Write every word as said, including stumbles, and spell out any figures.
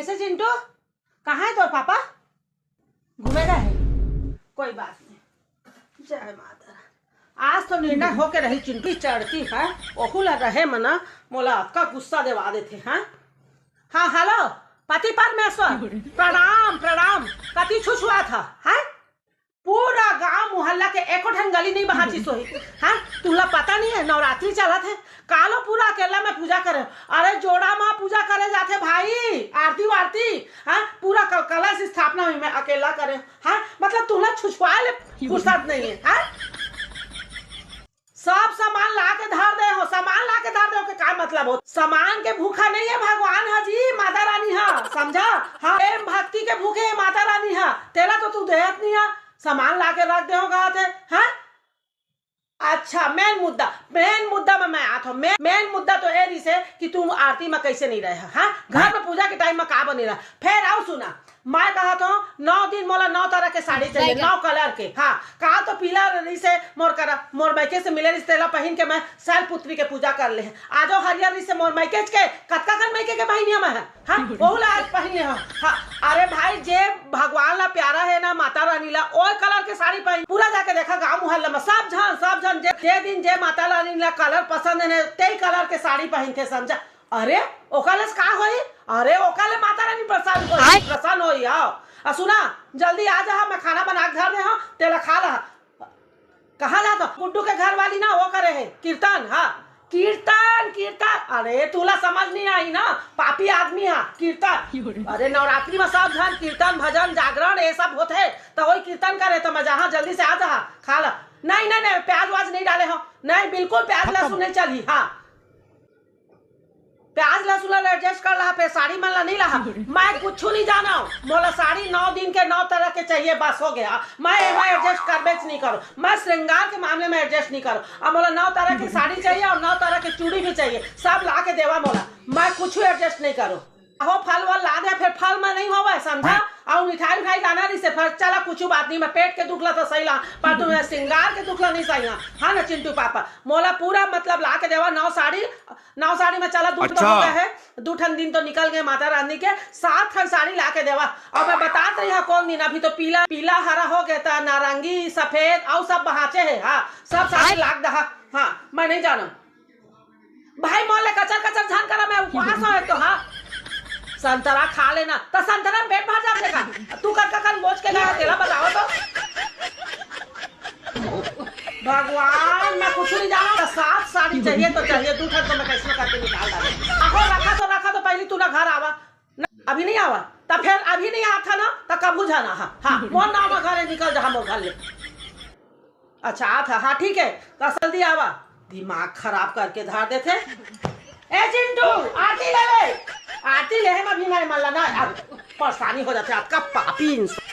से चिंटू, कहाँ है तोर पापा? घूमे गए हैं? कोई बात नहीं। जय माता रानी। आज तो निर्णय होके रही चिंटू, चढ़ती है, ओहू ला रहे मना, मोला अतका गुस्सा देवा देथे, हाँ? हाँ, हेलो, पति परमेश्वर, प्रणाम, प्रणाम। कति छुछुआ था, हैं? पूरा गांव मोहल्ला के एको ठन गली नहीं बहाचिस होही। हाँ, तुला पता नहीं है, नवरात्रि चलत है, कालो पूरा अकेला में पूजा करे। अरे, जोड़ा माँ पूजा करे जाथे भाई, आरती वारती, हाँ, पूरा कल-, कलश स्थापना हुई, मैं अकेला करे। हाँ, मतलब तुला छुछुआ ले फुर्सत नहीं है। हाँ, सब सामान ला के धर दे हो, सामान ला के धर दे हो के का मतलब हो? सामान के भूखा नहीं है भगवान हा जी, माता रानी हा, समझा? हाँ, प्रेम भक्ति के भूखे है माता रानी हा। तेला तो तू देहत नहीं हा, सामान ला के रख दे हो, कहा थे, हाँ? अच्छा, मेन मुद्दा, मेन मुद्दा में मैं आत हूँ। मेन, मेन मुद्दा तो ए रिसे कि तू आरती में कैसे नहीं रहे हा, हाँ? घर में पूजा के टाइम में का बनी रहा? फिर आओ सुना, मैं कहा तो नौ दिन मोला नौ तरह के साड़ी चाहिए, नौ कलर के। हाँ, का तो पीला रिसे मोर करा, मोर मायके से मिले रिसे, तेला पहन के मैं शैलपुत्री के पूजा कर ले। आजो हरियर रिसे मोर मायके के, कतका कन मायके के बहिनिया मैं है, हाँ, ओहू ला आज पहन ले हो। हाँ, अरे भाई, जे भगवान ला प्यारा है ना, माता रानी ला, ओए कलर के साड़ी पहन। पूरा जाके देखा गांव मोहल्ला में सब झन, सब झन जे, जे दिन जे माता रानी ला कलर पसंद है ना, तेई कलर के साड़ी पहनथे, समझा? अरे, ओकर ले का होई? अरे, ओकर ले माता रानी प्रसन्न होई, आय। प्रसन्न होई। आओ, आ सुना, जल्दी आ जा, मैं खाना बना के धर दे हूँ, तेला खा ला। कहाँ जात हो? गुड्डू के घर वाली ना, वो करे है कीर्तन। हाँ, कीर्तन, कीर्तन। अरे, तुला समझ नहीं आई ना, पापी आदमी हा कीर्तन। अरे, नवरात्रि में सब झन कीर्तन, भजन, जागरण, ये सब होथे, तो वही कीर्तन करे, तो मैं जहाँ जल्दी से आ जा, खा ला। नहीं, नहीं, नहीं, प्याज वाज नहीं डाले हो। नहीं, बिल्कुल प्याज लहसुन नहीं चली। हाँ, प्याज लहसुन ला एडजस्ट कर ला, फेर साड़ी मन ला नहीं ला। मैं कुछ नहीं जाना हूँ, मोला साड़ी नौ दिन के नौ तरह के चाहिए, बस हो गया। मैं एमा एडजस्ट करबेच नहीं करो, मैं श्रृंगार के मामले में एडजस्ट नहीं करो। अब मोला नौ तरह की साड़ी चाहिए और नौ तरह की चूड़ी भी चाहिए, सब ला के देवा मोला, मैं कुछ एडजस्ट नहीं करो। हो फल वल ला दे, फेर फल में नहीं होवे समझा। और मिठाई उठाई लाना नहीं से फल, चला कुछ बात नहीं, मैं पेट के दुख ला तो सही ला, पर तुम्हें श्रृंगार के दुख ला नहीं सही ला। हाँ ना चिंटू पापा, मोला पूरा मतलब ला के देवा नौ साड़ी, नौ साड़ी में चला दू ठन तो हो गए है, दू ठन दिन तो निकल गए माता रानी के, सात ठन साड़ी ला के देवा। और मैं बतात रही हूँ कौन दिन, अभी तो पीला, पीला हरा हो गया था, नारंगी सफेद और सब बहाचे है। हाँ, सब साड़ी लाग दहा। हाँ, मैं नहीं जाना भाई, मोर ले कचर कचर झन करा, मैं उपवास हो तो। हाँ, संतरा खा लेना तो संतरा में पेट भर जाथे का? तू कर का कर मोच के गया, तेला बताओ तो। भगवान, मैं कुछ नहीं जाना, बस सात साड़ी चाहिए तो चाहिए, दू ठन तो मैं कैसे करके निकाल डाले। आहो, रखा तो, रखा तो, पहली तू ना घर आवा। ना, अभी नहीं आवा, तो फिर अभी नहीं आता ना, तो कभू जाना। हाँ, हाँ, मोर नाम घर है, निकल जा मोर घर ले। अच्छा, आता, हाँ, ठीक है, तो जल्दी आवा। दिमाग खराब करके धार देथे। ए चिंटू, आरती ले ले। आरती ले, मैं भी मैं मल्ला ना, अब परेशानी हो जाते, आपका पापी इंसान।